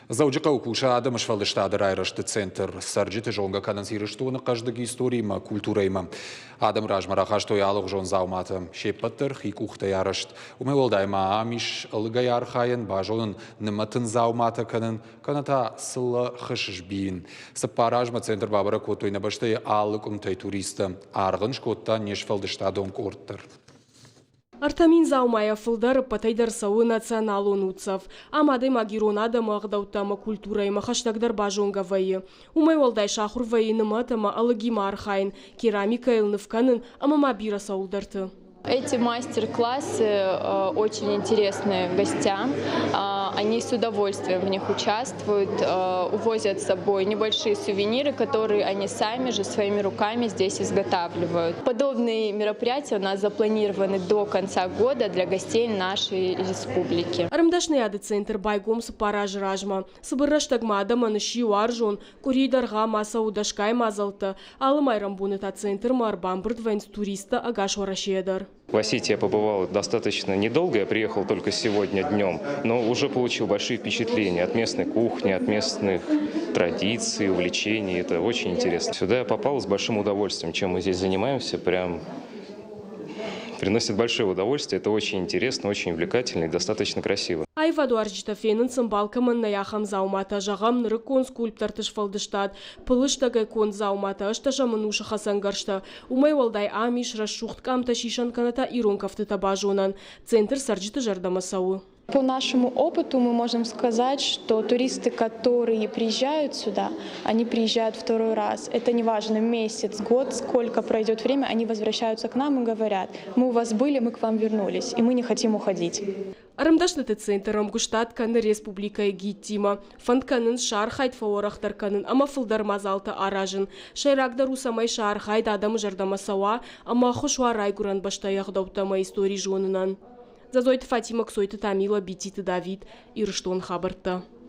Дзӕуджыхъӕуы кусы адӕмы сфӕлдыстады райрӕзты центр. Цӕрджыты зонгӕ кӕнынц Ирыстоны хъӕздыг историимӕ, культурӕимӕ. Адӕмы размӕ рахастой алыгъуызон дзауматӕ. Се ппӕт дӕр хи къухтӕй арӕзт. Уымӕй уӕлдай ма ам ис ӕлыгӕй архайӕн, базонын нымӕтын дзауматӕ кӕнын, кӕнӕ та цыллӕ хыз сбийын. 4 азмӕ центр бабӕрӕг кодтой нӕ бӕстӕйы алы къуымтӕй туристтӕ. Аргъ ын скодта не сфӕлдыстадон къорд дӕр. 3000 дзаумайӕ фылдӕр ӕппӕтӕй дӕр цӕуы националон уддзӕф. Ам адӕймаг ирон адӕмы ӕгъдӕуттӕ ӕмӕ культурӕимӕ хӕстӕгдӕр базонгӕ вӕййы. Уымӕй уӕлдай сахуыр вӕййы нымӕт ӕмӕ ӕлыгимӕ архайын, керамикӕйыл ныв кӕнын ӕмӕ ма бирӕ цӕуылдӕрты. Эти мастер-классы очень интересны гостям. Они с удовольствием в них участвуют, увозят с собой небольшие сувениры, которые они сами же своими руками здесь изготавливают. Подобные мероприятия у нас запланированы до конца года для гостей нашей республики. Ӕрмдӕсныйады центр байгом 4 азы размӕ. Цыбыр рӕстӕгмӕ адӕмӕн сси уарзон, къуырийы дӕргъы ма цӕуы дӕсгай мадзӕлттӕ, алы майрӕмбоны та центрмӕ ӕрбамбырд вӕййынц туристтӕ ӕгас Уӕрӕсейӕ дӕр. В Осетии я побывал достаточно недолго, я приехал только сегодня днем, но уже получил большие впечатления от местной кухни, от местных традиций, увлечений. Это очень интересно. Сюда я попал с большим удовольствием. Чем мы здесь занимаемся, прям приносит большое удовольствие. Это очень интересно, очень увлекательно и достаточно красиво. Аивадуарзджытӕ фенынц, ӕмбал кӕмӕн нӕй, ахӕм дзауматӕ, зӕгъӕм, нырыккон скульпторты сфӕлдыстад, пылыстӕгӕй конд дзауматӕ, ӕстӕсӕм ӕнусы хӕцӕнгӕрзтӕ. Уымӕй уӕлдай ам ис рӕсугъд къамтӕ сисӕн кӕнӕ та ирон кӕфтытӕ базонӕн. Центр цӕрджыты зӕрдӕмӕ цӕуы. По нашему опыту мы можем сказать, что туристы, которые приезжают сюда, они приезжают второй раз. Это не важно, месяц, год, сколько пройдет время, они возвращаются к нам и говорят: мы у вас были, мы к вам вернулись, и мы не хотим уходить. Ӕрмдӕсныты центр ӕмгуыстад кӕны республикӕйы гидтимӕ. Фӕнд кӕнынц сӕ архайд фӕуӕрӕхдӕр кӕнын ӕмӕ фылдӕр мадзалтӕ аразын. Сӕйрагдӕр у, цӕмӕй сӕ архайд адӕмы зӕрдӕмӕ цӕуа ӕмӕ ӕххуыс уа райгуырӕн бӕстӕйы ӕгъдӕуттӕ ӕмӕ истори зонынӕн. Дзӕдзойты Фатимӕ, Кцойты Тамила, Бититы Давид, Ирыстон хабӕрттӕ.